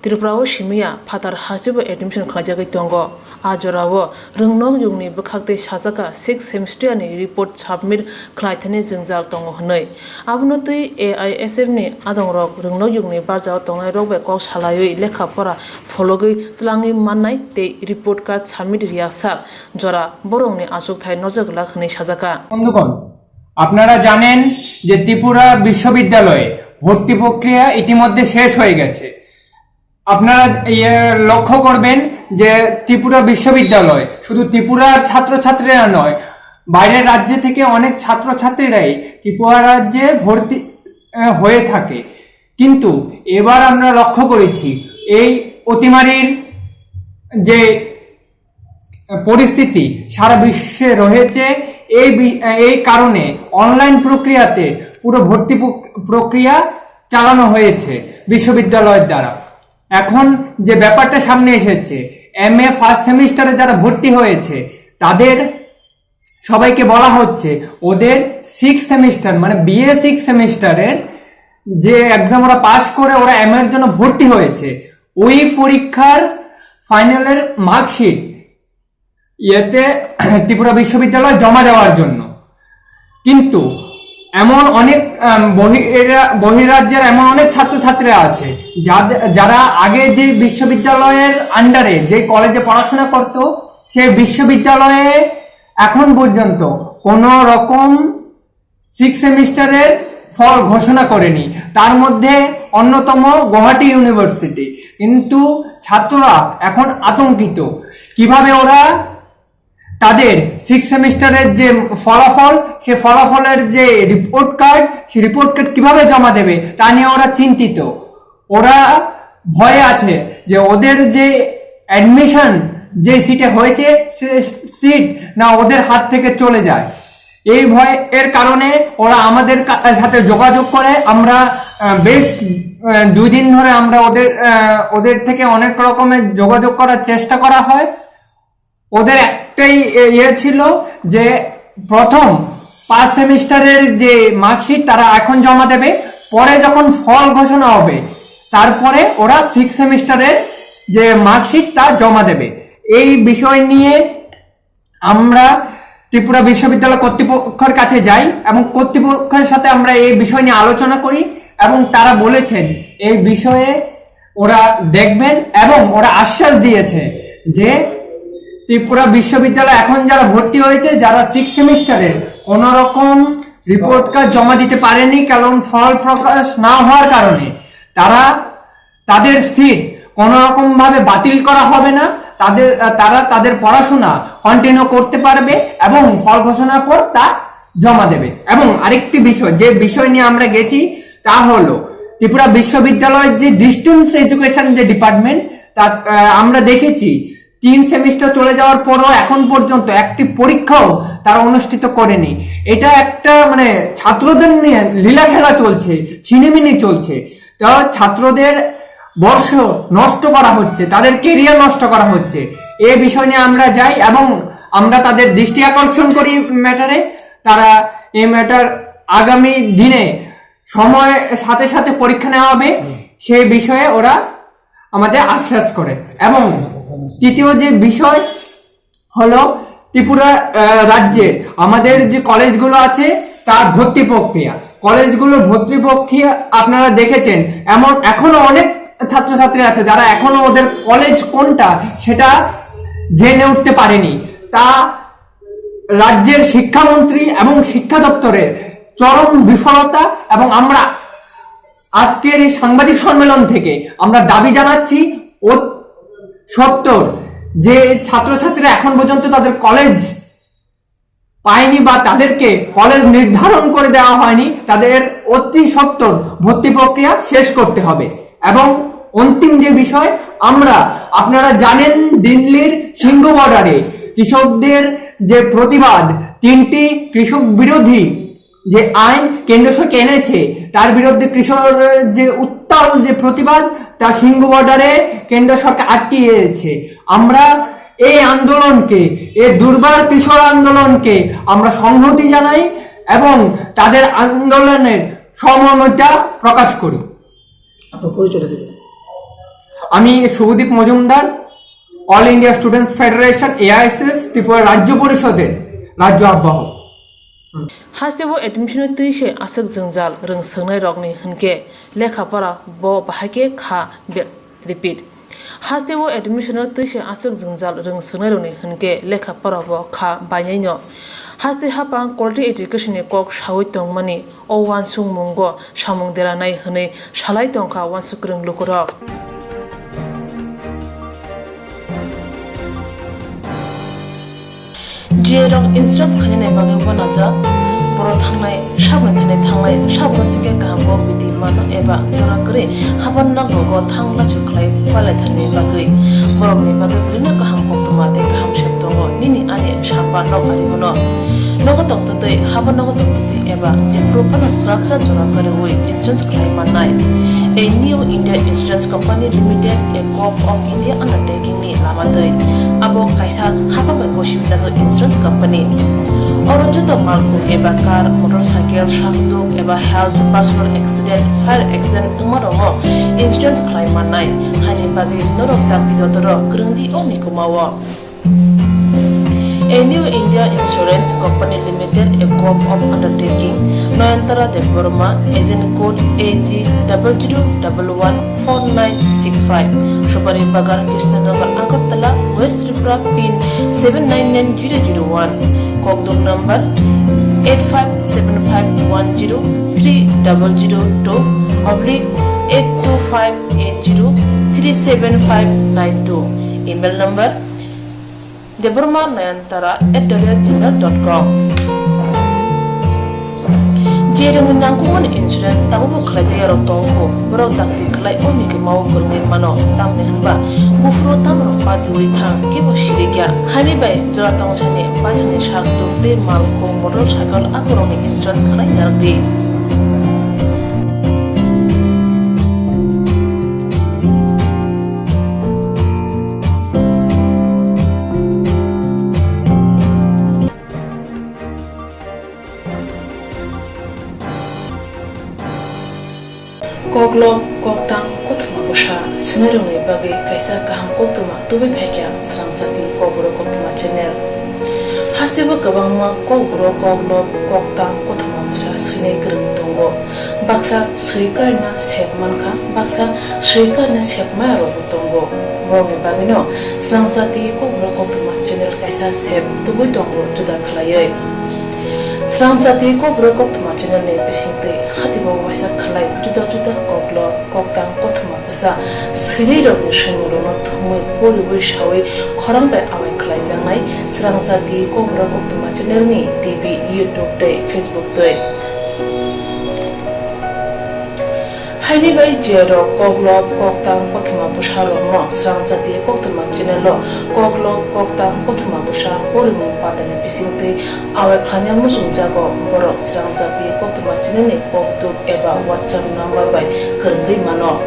Tripura o simiya phatar hasteo admission khlaijagwi tongo. A jorao rwngnok yungni bwkhak tei sajaka sixth semester ni report submit khlaithani jwngjal tongo hwnwi. Abono twi A I S F ni adongrok rwngnok yungni barjao tongnairok bai kok salaiwi lekha pora phologwi twlangwi mannai tei report card submit riyasa jora borokni achukthai nojagwlak hwnwi sajaka. বন্ধুগণ, আপনারা জানেন যে ত্রিপুরা বিশ্ববিদ্যালয়ে ভর্তি প্রক্রিয়া ইতিমধ্যে শেষ হয়ে গেছে। আপনারা, ইয়ে, লক্ষ্য করবেন যে ত্রিপুরা বিশ্ববিদ্যালয় শুধু ত্রিপুরার ছাত্রছাত্রীরা নয়, বাইরের রাজ্য থেকে অনেক ছাত্রছাত্রীরাই ত্রিপুরা রাজ্যে ভর্তি, আহ, হয়ে থাকে। কিন্তু এবার আমরা লক্ষ্য করেছি এই অতিমারির যে পরিস্থিতি সারা বিশ্বে রয়েছে, এই বি-, এই কারণে অনলাইন প্রক্রিয়াতে পুরো ভর্তি প্রক-, প্রক্রিয়া চালানো হয়েছে বিশ্ববিদ্যালয়ের দ্বারা। এখন যে ব্যাপারটা সামনে এসেছে, এমএ ফার্স্ট সেমিস্টারে যারা ভর্তি হয়েছে, তাদের সবাইকে বলা হচ্ছে ওদের সিক্স সেমিস্টার, মানে বিএ সিক্স সেমিস্টারের যে এক্সাম ওরা পাস করে ওরা এমএর জন্য ভর্তি হয়েছে, ওই পরীক্ষার ফাইনালের মার্কশিট ইয়েতে ত্রিপুরা বিশ্ববিদ্যালয়ে জমা দেওয়ার জন্য। কিন্তু এমন অনেক, আম, বহি-, এরা-, বহিরাজ্যের এমন অনেক ছাত্রছাত্রীরা আছে যাদের, যারা আগে যে বিশ্ববিদ্যালয়ের আন্ডারে যে কলেজে পড়াশোনা করত, সেই বিশ্ববিদ্যালয়ে এখন পর্যন্ত কোনো রকম সিক্স সেমিস্টারের ফল ঘোষণা করেনি। তার মধ্যে অন্যতম গুয়াহাটি ইউনিভার্সিটি। কিন্তু ছাত্ররা এখন আতঙ্কিত, কিভাবে ওরা তাদের সিক্স সেমিস্টারের যে ফলাফল, সে ফলাফলের যে রিপোর্ট কার্ড, সেই রিপোর্ট কার্ড কিভাবে জমা দেবে, তা নিয়ে ওরা চিন্তিত। ওরা ভয়ে আছে যে ওদের যে অ্যাডমিশন যে সিটে হয়েছে, সে সিট না ওদের হাত থেকে চলে যায়। এই ভয়, এর কারণে ওরা আমাদের কা-, সাথে যোগাযোগ করে। আমরা, আহ, বেশ, আহ, দুই দিন ধরে আমরা ওদের, আহ, ওদের থেকে অনেক রকমের যোগাযোগ করার চেষ্টা করা হয়। ওদের একটাই, এ, ইয়ে ছিল যে প্রথম পাঁচ সেমিস্টারের যে মার্কশিট তারা এখন জমা দেবে, পরে যখন ফল ঘোষণা হবে তারপরে ওরা সিক্স সেমিস্টারের যে মার্কশিট তা জমা দেবে। এই বিষয় নিয়ে আমরা ত্রিপুরা বিশ্ববিদ্যালয় কর্তৃপক্ষের কাছে যাই এবং কর্তৃপক্ষের সাথে আমরা এই বিষয় নিয়ে আলোচনা করি এবং তারা বলেছেন এই বিষয়ে ওরা দেখবেন এবং ওরা আশ্বাস দিয়েছে যে ত্রিপুরা বিশ্ববিদ্যালয় এখন যারা ভর্তি হয়েছে, যারা সিক্স সেমিস্টারের, কোনো রকম রিপোর্ট কার্ড জমা দিতে পারেনি, কারণ ফল প্রকাশ না হওয়ার কারণে তারা, তাদের সিট কোনো রকম ভাবে বাতিল করা হবে না। তাদের, আহ, তারা তাদের পড়াশোনা কন্টিনিউ করতে পারবে এবং ফল ঘোষণার পর তা জমা দেবে। এবং আরেকটি বিষয়, যে বিষয় নিয়ে আমরা গেছি, তা হলো ত্রিপুরা বিশ্ববিদ্যালয়ের যে ডিস্টেন্স এডুকেশন যে ডিপার্টমেন্ট, তা, আহ, আমরা দেখেছি তিন সেমিস্টার চলে যাওয়ার পরও এখন পর্যন্ত একটি পরীক্ষাও তারা অনুষ্ঠিত করেনি। এটা একটা, মানে, ছাত্রদের নিয়ে লীলা খেলা চলছে, ছিনিমিনি চলছে। তো ছাত্রদের বর্ষ নষ্ট করা হচ্ছে, তাদের ক্যারিয়ার নষ্ট করা হচ্ছে। এ বিষয় নিয়ে আমরা যাই এবং আমরা তাদের দৃষ্টি আকর্ষণ করি ম্যাটারে। তারা এই ম্যাটার আগামী দিনে সময় সাথে সাথে পরীক্ষা নেওয়া হবে, সেই বিষয়ে ওরা আমাদের আশ্বাস করে। এবং তৃতীয় যে বিষয় হলো ত্রিপুরা, আহ, রাজ্যে আমাদের যে কলেজগুলো আছে তার ভর্তি প্রক্রিয়া, কলেজগুলো ভর্তি প্রক্রিয়া আপনারা দেখেছেন, এমন এখনো অনেক ছাত্রছাত্রী আছে যারা এখনো ওদের কলেজ কোনটা সেটা জেনে উঠতে পারেনি। তা রাজ্যের শিক্ষামন্ত্রী এবং শিক্ষা দপ্তরের চরম বিফলতা। এবং আমরা আজকের এই সাংবাদিক সম্মেলন থেকে আমরা দাবি জানাচ্ছি ও সত্তর যে ছাত্রছাত্রীরা এখন পর্যন্ত তাদের কলেজ পায়নি বা তাদেরকে কলেজ নির্ধারণ করে দেওয়া হয়নি, তাদের অতি সত্বর ভর্তি প্রক্রিয়া শেষ করতে হবে। এবং অন্তিম যে বিষয়, আমরা, আপনারা জানেন, দিল্লির সিংহ বর্ডারে কৃষকদের যে প্রতিবাদ, তিনটি কৃষক বিরোধী যে আইন কেন্দ্র সরকার এনেছে, তার বিরুদ্ধে কৃষকদের যে উত্তাল যে প্রতিবাদ, তা সিংহ বর্ডারে কেন্দ্র সরকার আটকে দিয়েছে। আমরা এই আন্দোলনকে, এই দুর্বার কৃষক আন্দোলনকে আমরা সংহতি জানাই এবং তাদের আন্দোলনের সমমতা প্রকাশ করি। আপনার পরিচয়টা দিবেন। আমি Subhadip Majumdar, all India students federation, AISF, Tripura রাজ্য পরিষদের রাজ্য আহ্বায়ক। Hasteo admission twi se aswk jwngjal rwng swngnai rokni hwnkhe lekha pora bo bahai khe kha be-, repeat. Hasteo admission twi se aswk jwngjal rwng swngnai rokni hwnkhe lekha pora bo kha bainai no. Haste hapang quality education ni kok sawi tongmani o uansukmungo samung deranai hwnwi salai tongkha uansuk kwrwng lukurok. J rok insurance khainani bagwi uanajak, borok thangnai, saboni thani thanglai, saboni singkhe kaham kok bidi mano eba jora kwrwi haban nok rogo thang lachu khlai palai thani bagwi borokni bagwi belino kaham koktwma tei kaham sep tongo nini ani sapa nok ari bono. Nogo tongtwtwi, haban nogo tongtwtwi eba jephuru phano srapsa jora kwrwi insurance khlai mannai. A New India Insurance Company Limited, a Corp of India undertaking ni lama twi. Abo kaisa hapang bai gosi najak insurance company. Oro joto malkhung eba car, motorcycle, sakduk eba health, personal accident, fire accident wngma rokno insurance khlai mannai. Haini bagwi norok dakti dotoro kwrwngdi o mikumao. A New India Insurance Company Limited, a Corp of Undertaking, Nayantara Debbarma, agent code A G double zero double one four nine six five, Supari Bagan, Krishnanagar, Agartala, West Tripura, pin seven nine nine zero zero one, Kokdok number eight five seven five one zero three double zero two oblique eight two five eight zero three seven five nine two, email number Debbarma Nayantara at the rate gmail dot com. Jerokni nangkukmani insurance tabukbo khlaijak yarok tongkho, borok dakti khlai o mikimao kwrwngwi mano, tamni hwnba buphuru tamrok patiui thang kebo sirikya. Haini bai jora tongsani paithani sak tuk tei malkhung motor cycle akorokni insurance khlai narwkdi. Koklop, koktang, kothoma bwsa swinairokni bagwi kaisa kaham koktwma tubui phaikha Srangchati Kokborok Koktwma channel. Hasteo kwbangma kokborok, koklop, koktang, kothoma bwsa swinai kwrwng tongo. Baksa swi karina sep mankha, baksa swi karina sep maya rokbo tongo. Borokni bagwino Srangchati Kokborok Koktwma channel kaisa sep tubui tongo juda khlaiwi. Srangchati Kokborok Koktwma channel ni bisingtwi hatibo waisa khlai juda juda koklop, koktang, kothoma bwsa swinai rokni swimung rokno thumwi poriwi sawi khorang bai awai khlaijaknai Srangchati Kokborok Koktwma channel ni T V, YouTube tei Facebook twi. Haini bai jerok koklop, koktang, kothoma bwsa rokno Srangchati Koktwma channel o koklop, koktang, kothoma bwsa porimung patani bisingtwi awai khlaina muchungjago borok Srangchati Koktwma channel ni kokduk eba WhatsApp number bai kwrwngwi mano.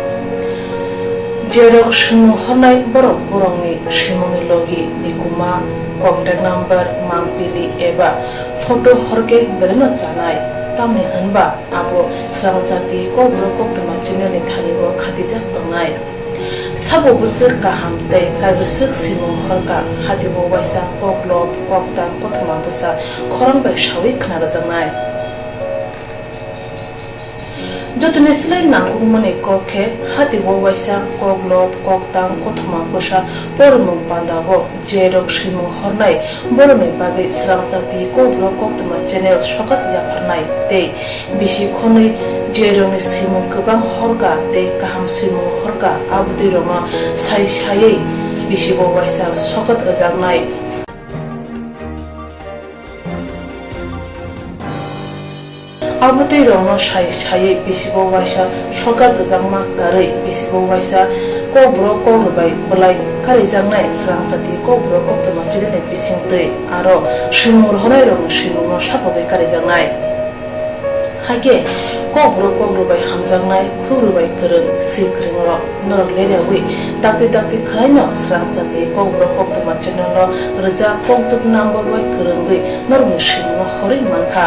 Jerok swimung hornai borok borokni swimungni logi, nikuma, contact number, mangpili eba photo horkhe belaino chanai, tamni hwnba abo Srangchati Kokborok Koktwma channel ni thani o khatijak tongnai. Sabo bwswk kaham tei kaibwswk swimung horkha, hatibo waisa koklop, koktang, kothoma bwsa khorang bai sawi khna rwjaknai. Jotoni slai nangkukmani kok khe, hatibo waisa koklop, koktang, kothoma bwsa porimung pandao jerok swimung hornai borokni bagwi Srangchati Kokborok Koktwma channel sokat yapharnai tei bisi khonwi jerokni swimung kwbang horkha tei kaham swimung horkha, abotwi rokno sai saiwi bisibo waisa sokat rwjaknai. Abotwi rokno sai saiwi bisibo waisa sokat rwjakma karwi bisibo waisa kokborok kokrwbai bwlai karijaknai Srangchati Kokborok Koktwma channel ni bisingtwi aro swimung rohornai rokni swimungno sapogwi karijaknai. Hakhe Kokborok kok rwbai hamjaknai, khuk rwbai kwrwng, swi kwrwng rok norok leriawi dakti dakti khwlaino swrangchati Kokborok koktwma channel o rwjak kokduk number bai kwrwngwi norokni swimungno horwi mankha.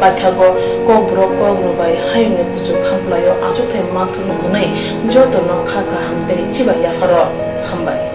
Paithago Kokborok kok rwbai hayungni kuchuk khampwlaio achukthai manthokno hwnwi jotono kha kaham tei chibai yapharo hambai.